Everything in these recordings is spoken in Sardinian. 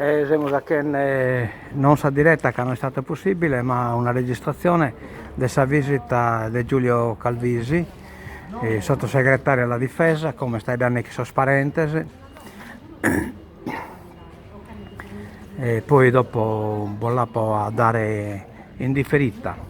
E semus achende non sa diretta ca no est stata possibile, ma una registrazione de sa visita de Giulio Calvisi, sottosegretario alla difesa, como est faeddende chin sos parentes e poi dopo bos l'apo a dare in differita.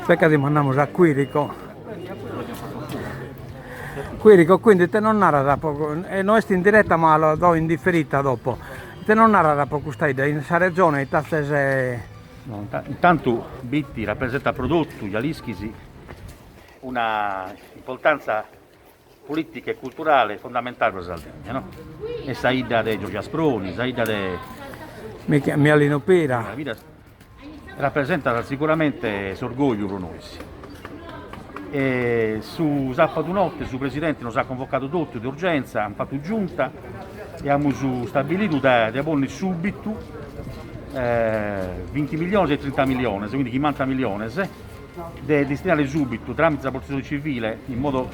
Aspetta ca dimandamus a Quirico. Quirico quindi ite nos narat po e no est in diretta ma la do in differita dopo, ite nos narat po custa 'idda in sa regione ite azes No, intantu Bitti rapresentat pro totu, ja l'ischis, una importanza politica e culturale fondamentale pro sa Sardigna, no? Est sa 'idda de Giorgio Asproni, sa 'idda de Mialinu Pira. Rapresentat siguramente s'orgogliu pro nois. E su sapadu notte su presidente nos at convocadu totu de urgenza, amus fatu giunta e amus stabilidu de de ponni subitu 20 miliones e 30 miliones, quindi chimbanta miliones, de destinare subitu tramite sa protezione civile in modo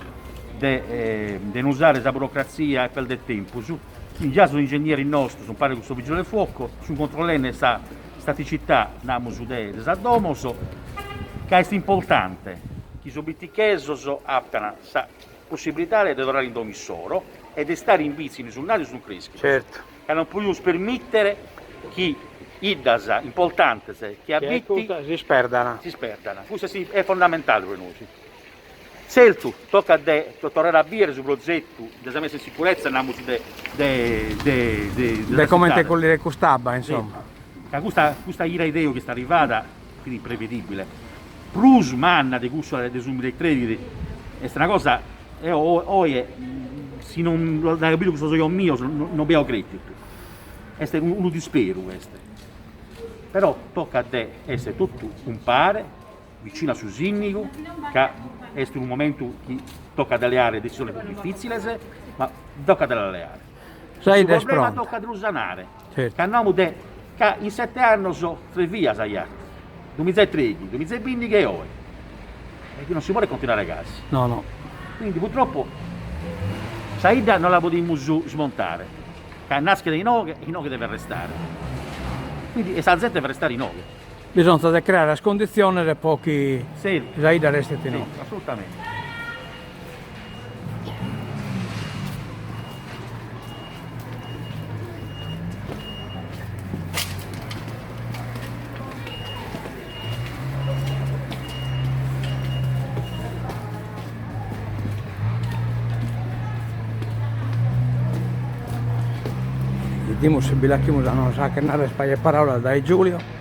de de no usare sa burocrazia e perder tempus, quindi già sos ingegneris nostros umpare cun sos vigili del fuoco sun controllende sa staticità, namus, de de sas domos, ca est importante chi sos bittichesos apan sa possibilidade de torrare in domo issoro e de istare in bitzi inue sun naschidos e sun creschidos. Certu. Ca non podimus permìtere chi 'iddas importantes che a Bitti si isperdana. Si isperdana. Custu est fondamentale pro nois. Tzertu, tocat de torrare a bìere su prozetu de sa messa in sicurezza, namus, de de de de de comente collire cust'abba, insomma. Ca custa custa ira 'e Deu chi est arrivada fit imprevedibile, prus manna de cussa de su duemillaetredighi, est una cosa Eo oe si non l'aio bidu cun sos ojos mios non bi aio crètidu, est unu disperu est, però tocat de esser totu umpare vicinu a su sìndigu ca est unu momentu chi tocat de leare detzisiones prus difìtziles, ma tocat de la leare. Su problema tocat de lu sanare, ca namus de ca in sete annos tres bias aiat, duemizaetreighi, duemizaebindighi e oe, e chi non si podet continuare gasi. No no. Quindi purtroppo sa 'idda non la podimus smontare, ca naschet inoghe e inoghe devet restare, quindi e sa zente devet restare inoghe. Bisonzat de creare sas conditziones po chi sa 'idda restet inoghe. Si, assolutamente. Bidimus si bi l'achimus a nos acher narrer pagu 'e paraulas dae Giulio.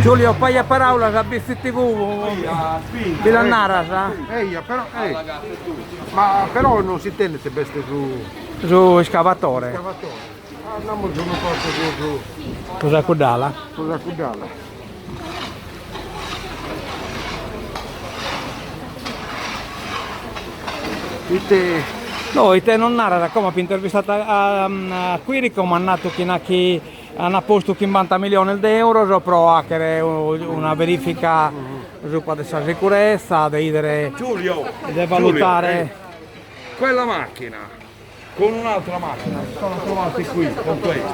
Giulio, pagu 'e paraulas a Bitzi TV, bi las naras? Eia, però, eh, ma però non si intendet se b'est su... Su iscavatore. Iscavatore. Andamus unu pagu prus. Prus a cudd'ala? Prus a cudd'ala. Ite. No, ite nos narat, como apo intervistadu a a Quirico, m'at natu chi nachi an postu chimbanta miliones de euros pro 'achere una verifica subra de sa sicurezza, de 'idere, Giulio, de valutare. Quella macchina con un'altra macchina si sono trovati qui con questa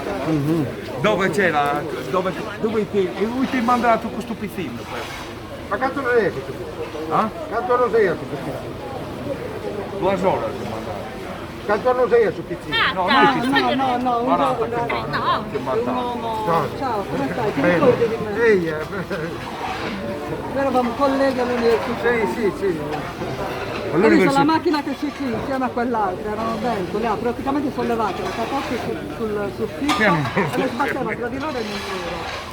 dove c'era dove dove ti lui ti mandato questo pizzino però. Ma cantu non è questo pizzino? Ah? Cantu annos aiat su pizzino? Duas oras ti mandato. Cantu annos aiat su pizzino? No, no il pizzino. No, no, 40 che ti mandato. Ciao, come stai? Ti Bene. ricordi di me? Ehi, eh. Noi eravamo colleghi all'università. Sì, sì, sì. Ho visto la macchina che c'è qui insieme a quell'altra, erano dentro, le ha praticamente sollevate la capoccia sul, sul soffitto e le sbattevano tra di loro in un muro.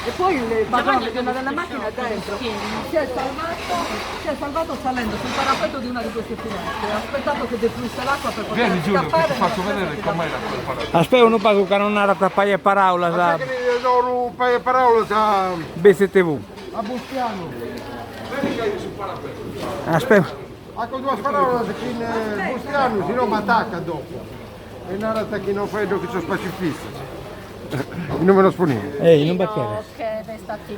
E poi il padrone di una delle macchine è dentro. Si è salvato, si è salvato salendo sul parapetto di una di queste finestre. Ha aspettato che defluisse l'acqua per poter Vieni Giulio che scappare. ti faccio vedere com'era quel parapetto. Aspetta unu pagu ca nos narat pagu 'e paraulas Ma sai che mi do un paio di parole a, BCTV. a Bustianu. Vieni che sul parapetto. Aspetta. Ecco due parole che in Bustianu, se no mi attacca dopo. E narrat chi non fai che sono pacifisti. Non me lo sponiamo. Ehi, non bacchiere. Che d'estate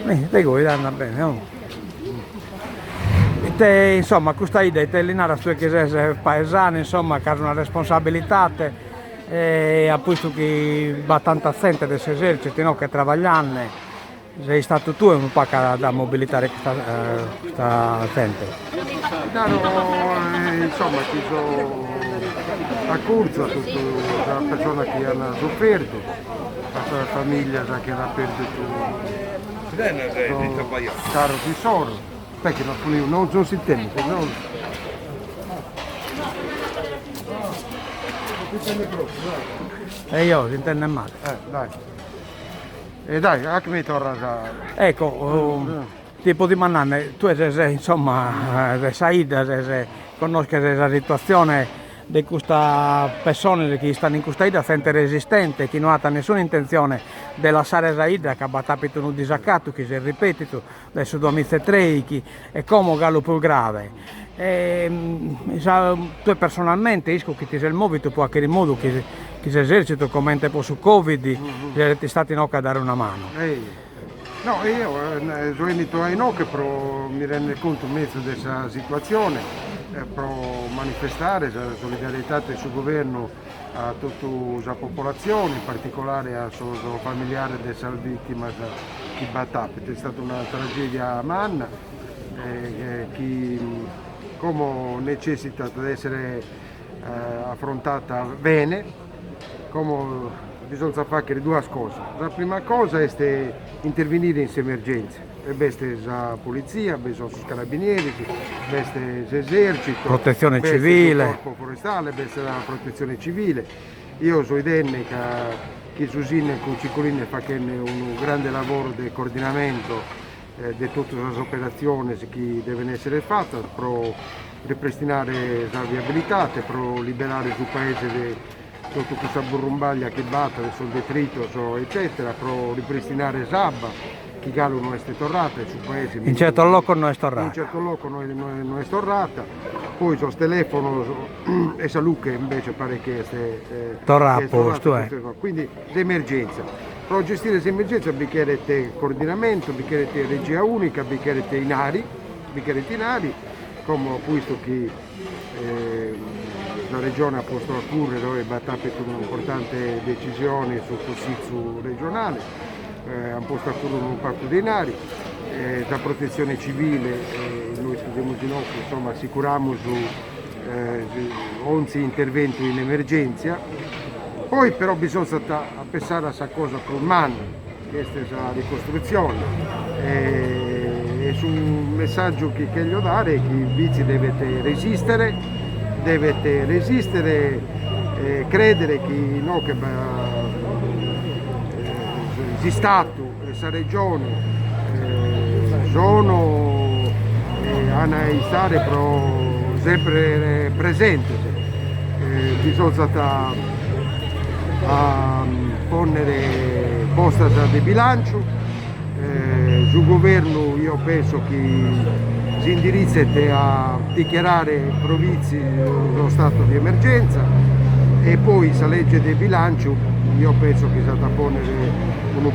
Eh, te goi, anda bene, oh. Ite, insomma, custa 'idda, ite li naras tue chi ses paesanu, insomma, c'as una responsabilitate e a pustis chi b'at tanta zente de s'esercitu no che trabaglianne, ses istadu tue unu pagu a da mobilitare custa custa zente. Naro, insomma, chi so a curzu a totu sa persona chi an soffertu, a sas familias chi an perdidu sos caros issoro, perché non non, non si intende, non... Si intende proprio, dai. E io si intende male. Dai. E dai, anche mi torras a... Ecco, um, tipo dimandande, tue ses insomma de sa 'idda, ses connosches sa situazione de custa pessones chi istan in custa 'idda, zente resistente chi no at nessuna intenzione de lassare sa 'idda ca b'at apitu unu disacatu chi s'est ripetitu dae su duamiza e treichi e como galu prus grave. E sa, tue personalmente isco chi ti ses movitu pro 'achere in modu chi chi s'esercitu comente pro su Covid siat istadu inoghe a dare una mano. Ehi. No, io sono venuto a inoghe pro mi rendere conto mezu de sa situazione, pro manifestare sa solidarietà de su governu a totta sa popolazione, in particolare a sos familiares de sas vittimas chi b'at apitu. È stata una tragedia manna chi como necessita di essere affrontata bene, como bisogna fare due cose. La prima cosa è intervenire in emergenza. E b'est sa polizia, b'est sos carabinieri, b'est l'esercito, Protezione b'est civile. il corpo forestale, b'est la protezione civile. Io so idenne che chi su sindaco Cicolini fa un grande lavoro di coordinamento di tutte le operazioni che devono essere fatte per ripristinare la viabilità, per liberare sul paese di tutta questa burrumbaglia che batte, sul detrito, eccetera, per ripristinare s'abba, chi galu non è torrata, sul paese. In certo loco no est torrata. In certo loco non è, non è torrata. Poi sul telefono e sa luche invece pare che è Torra a posto, eh. Quindi l'emergenza. Per gestire questa emergenza bi cheret coordinamento, bi cheret regia unica, bi cheret inari, bi cheret inari, come questo che la regione ha posto a currere dove b'at apitu un'importante decisione sul consiglio regionale, ha posto a currere un patto di inari, la protezione civile, noi studiamo di notte, insomma assicuriamo su ogni intervento in emergenza. Poi però bisogna pensare a questa cosa con mano, che è la ricostruzione. E su un messaggio che voglio dare è che Bitzi deve resistere, deve resistere, credere che no, che Stato e la regione sono hanno a stare pro, sempre presenti. Bisogna a ponere postas di bilancio, sul governo io penso che si indirizzi a, dichiarare pro Vitzi lo stato di emergenza e poi sa legge de bilanciu io penso chi s'at a ponnere unu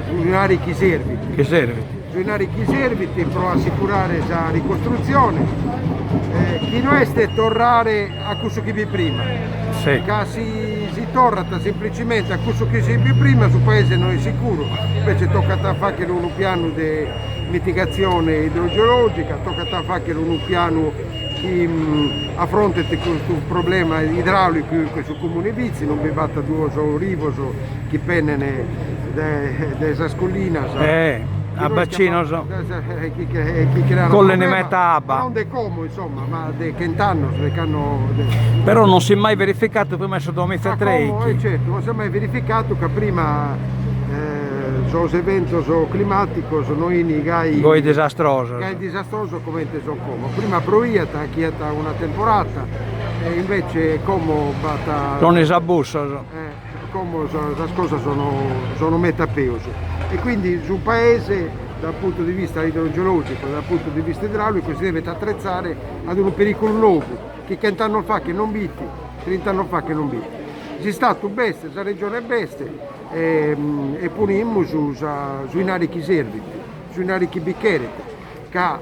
su dinari chi servit. Chi servit. Su dinari chi servit pro assicurare sa ricostrutzione chi no est torrare a cussu chi fit prima. Sì. Ca si si torrat semplicemente a cussu chi si fit prima su paese no est sicuru, invece tocat a fagher unu pianu de mitigatzione idrogeologica, tocat a fagher unu pianu chi afrontet custu problema idraulicu in su comune 'e Vitzi, non bi b'at duos rivos chi pennent dae sas collinas. Eh, a bacinos. Chi crean Collin meta abba. Non de como insomma, ma de chent'annos, de cando. Però non si est mai verificatu prima 'e su duamizaetreighi. Eh certu, non si est mai verificatu ca prima sos eventos climàticos no 'ini gai Goi disastrosos. Gai disastrosos comente son como. Prima proiat, 'achiat una temporata e invece como b'at. Son is abussos. Como sas cosas sono sono meta peus e quindi su paese dal punto di vista idrogeologico, dal punto di vista idraulico si devet attrezzare ad unu periculu nou chi chent'annos faghet non b'it, trint'annos faghet non b'it. S'Istatu b'est, sa Regione b'est e e ponimus sa su 'inari chi servit, su 'inari chi bi cheret ca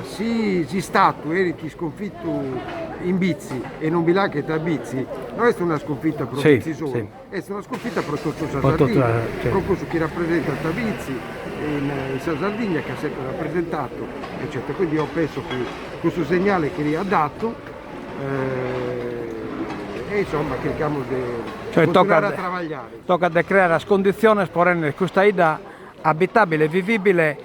si s'Istatu 'enit isconfitu in Bitzi e non bi l'aghet a Bitzi, no est una sconfitta pro Bitzi solu, est una sconfitta pro totu sa Sardigna, pro cussu chi rapresentat Bitzi in sa Sardigna, chi at sempre rappresentato, eccetera. Quindi io penso chi custu segnale cheriat datu e insomma chircamus de continuare a trabagliare. Tocat de creare sas conditziones pro render custa 'idda abitabile e vivibile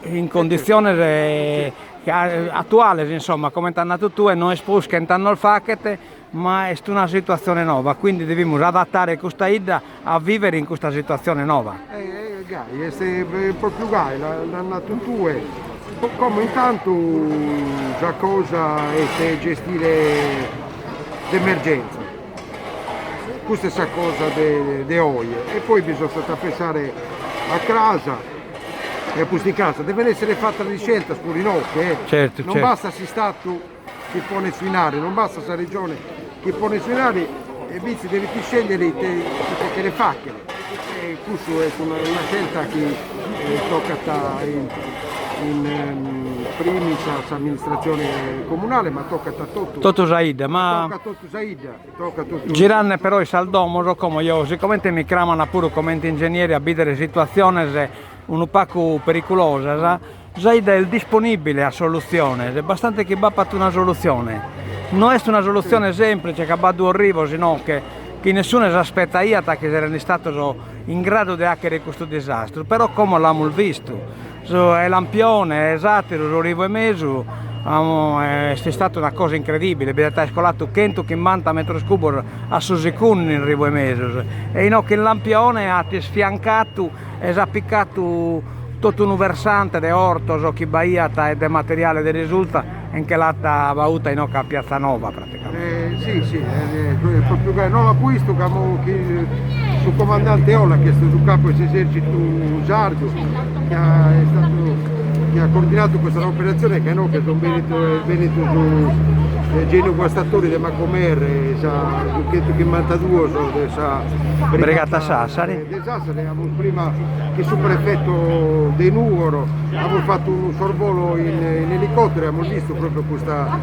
in conditziones atuales, insomma, comente as nadu tue, no est prus chent'annos faghet, ma est una situatzione nova, quindi devimus adattare custa 'idda a vivere in custa situatzione nova. E gai, est propriu gai, l'as nadu tue. Como intantu sa cosa est gestire s'emergenza, custa est sa cosa de de oe e poi bisonzat a pensare a cras E a pustis cras deven essere fatas isceltas puru inoghe, eh. Certu, Non certu. bastat s'Istatu chi ponet su 'inari, non bastat sa Regione chi ponet su 'inari, e Bitzi devet iscegliere ite ite cheret faghere. E cussu est una una scelta chi tocat in in primis a s'amministratzione comunale, ma tocat a totu. Totu sa 'idda, ma. Tocat totu sa 'idda, tocat totu. Girande però in sas domos como eo sicomente mi cramana puru comente ingenieri a bidere situatziones unu pagu periculosas, sa 'idda est disponibile a solutziones, bastante chi b'apat una solutzione. No est una solutzione semplice ca b'at duos rivos inoghe chi nessune s'aspetaiat chi seren istados in gradu de 'achere custu disastru, però como l'amus bistu, su 'e Lampione e s'ateru, su rivu 'e mesu, est istatu una cosa incredibile, bi det aer colatu chentuchimbanta metros cubos a su secundu in rivu 'e mesus e inoghe in Lampione at isfiancatu e s'at picatu totu unu versante de ortos chi b'aiat e de materiale de risulta e nche l'at bauta inoghe a Piatzanova praticamente. Si si est propriu gai, no l'apo 'istu ca chi su comandante Ola chi est su capu 'e s'esercitu sardu chi est statu chi at coordinatu custa operatzione ca inoghe sunt bennidos est bennidu su geniu guastatori de Macomer e sa su chentuchimbantaduos de sa Brigata Sassari. De Sassari amus prima chi su prefetto de Nugoro amus fattu unu sorvolo in in elicottero e amus bistu propriu custa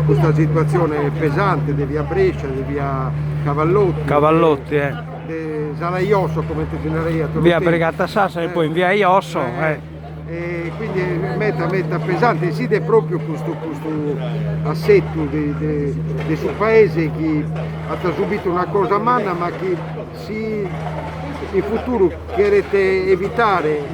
custa situazione pesante de via Brescia, de via Cavallotti. Cavallotti eh. De s'ala 'e josso comente si naraiat unu Via tempus. Brigata Sassari e poi in via Josso eh. E quindi est meta meta pesante, si 'idet propriu custu custu assettu de de de su paese chi at subitu una cosa manna ma chi si in futuru cheret evitare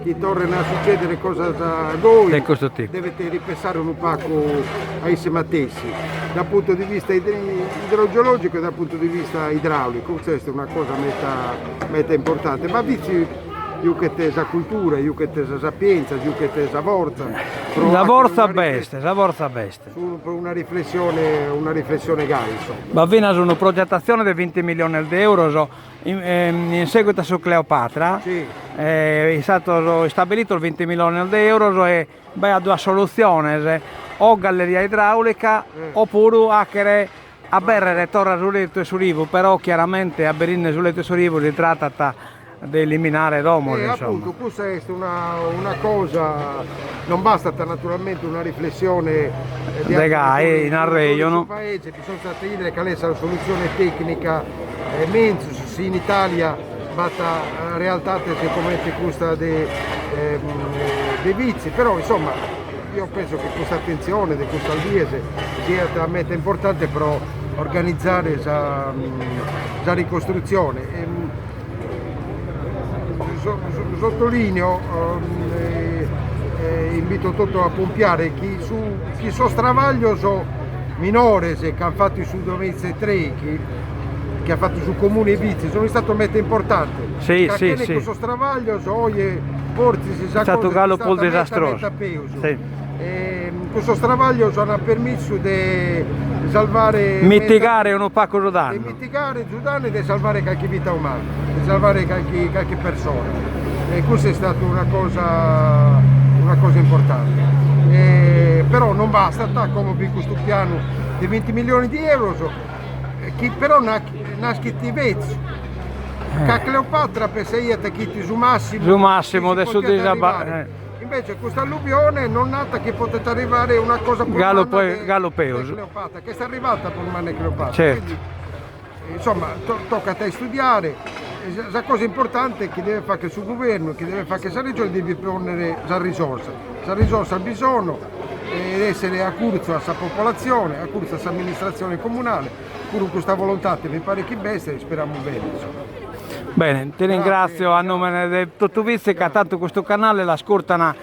chi torren a succedere cosas goi De custu tipu. devet ripensare unu pagu a isse matessi dal punto di vista idrogeologico e dal punto di vista idraulico, custa est una cosa meta meta importante, ma Vitzi Juchet sa cultura, juchet sa sapienza, juchet sa fortza. Sa fortza b'est, sa fortza b'est. Pro una riflessione, una riflessione gai, insomma. B'at finas una progetatzione de binti milliones de euros in in seguito a su Cleopatra, Sì. Istados istabilidos 20 millones de euros e b'aiat duas solutziones, o galleria idraulica opuru 'achere aberrere torra su letu 'e su rivu, però chiaramente aberinde su letu 'e su rivu si tratat de eliminare domos, E insomma. appuntu cussa est una una cosa, non bastat naturalmente una riflessione de de gai in arrejonu. Su paese, bisonzat 'idere cale est sa solutzione tecnica menzus, si in Italia b'at realtades comente custa de de Vitzi, però insomma io penso che custa atentzione de custas dies siat meta importante pro organizare sa sa ricostrutzione. Sottolineo e invito totu a pompiare chi su chi sos trabaglios minores chi ant fatu in su duamizaetreighi chi at fatu su comune 'e Vitzi sono istados meta importante Sì, ca sì, chene sì. cussos trabaglios oje fortzis sa Statu cosa est galu istada prus meta disastrosu. meta peus. Sì. Cussos trabaglios an permissu de salvare Mitigare unu pagu su de dannu. mitigare su dannu e de salvare calchi vita umana, de salvare calchi calchi persona e custa est stata una cosa una cosa importante. Però non bastat, como bi custu pianu de 20 milioni di euros chi però naschit betzu, ca Cleopatra pensaiat chi fit su massimu Su massimu chi si de su potiat disaba arrivare. Invece custa alluvione non nat chi potet arrivare una cosa prus Galu manna de galu de peus. Cleopatra, ch'est arrivata prus manna 'e Cleopatra. Certu. Quindi insomma tocat a istudiare, sa cosa importante chi devet fagher su guvernu, chi devet fagher sa regione, devet ponnere sas risorsas, sas risorsas bi sono e essere acurzu a sa popolatzione, acurzu a s'amministratzione comunale, puru custa volontade mi paret chi b'est e isperamus bene insomma. Bene, ti ringratzio a numene de totu Vitzi ca tantu custu canale l'ascurtan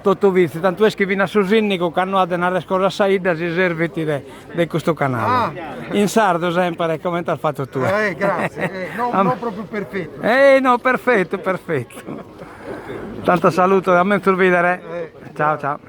totu Vitzi, tantu est chi finas su sindigu cando at de narrer cosa a sa 'idda si servit de de custu canale. In sardu sempre comente as fatu tue. Eh, grazie, eh, no, non propriu perfettu. Eh no, perfettu, perfettu. Tanto saluto, a menzus bidere. Ciao ciao.